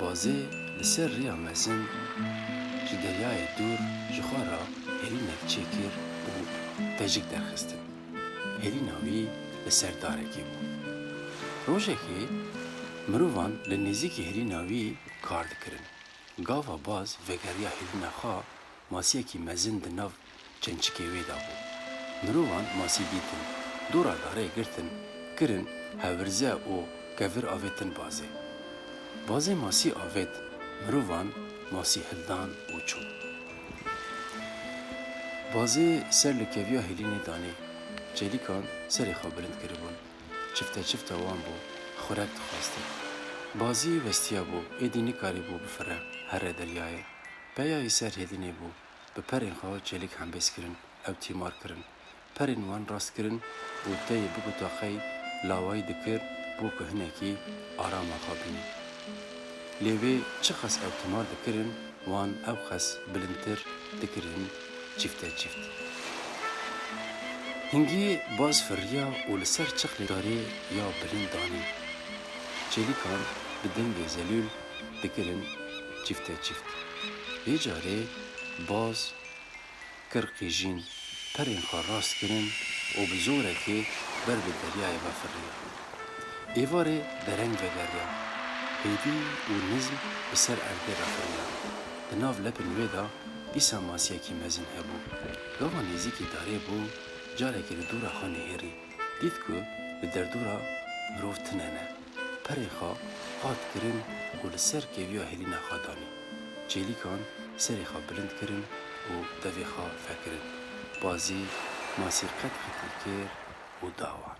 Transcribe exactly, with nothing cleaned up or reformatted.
Bazê li ser rêya mezin ji deryayê dûr ji xwe re hêlînek çêkir û tejik derxistin. Hêlîna wî li ser darekê bû. Rojekê mirovan li nêzîkî hêlîna wî kar dikirin. Gava Baz vegeriya hêlîna xwe, masiyekî mezin di nav çençikê wê de bû. Mirovan masî dîtin, dora darê girtin, kirin hevirze û kevir avêtin Bazê. Bazê masî avêt, mirovan masî hildan û çûn. Bazê ser li keviya hêlînê danê. Çêlîkan serê xwe bilind kiribûn. Çifte çifte wan bû, xurek dixwastin. Bazî westiyabû, êdî nikarîbû bifire here deryayê. Peyayî ser hêlînê bû. Bi perên xwe çêlik hembêz kirin, ew tîmar kirin. Perên wan rast kirin û teyê bigota qey lawayî dikir bo ku hinekî arama xwe bînin. Lê wê çiqas ew tîmar dikirin, wan ew qas bilindtir dikirin çîfte çîft. Hingî Baz firiya û li ser çiqlê darê ya bilind danî. Çêlîkan bi dengê zelûl dikirin çîfte çîft. Vê carê Baz kir qîjîn, perên xwe rast kirin û bi zorekê ber bi deryayê ve firiya. Êvarê dereng vegeriya. Hêdî û nizm bi ser erdê re firiya. Di nav lepên wê de dîsa masiyekî mezin hebû. Gava nêzîkî darê bû, carekê li dora xwe nihêrî. Dît ku li derdora mirov tune ne. Perê xwe qat kirin û li ser keviya hêlîna xwe danî. Çêlîkan serê xwe bilind kirin û devê xwe vekirin. Bazî masî qet qetî kir û da wan.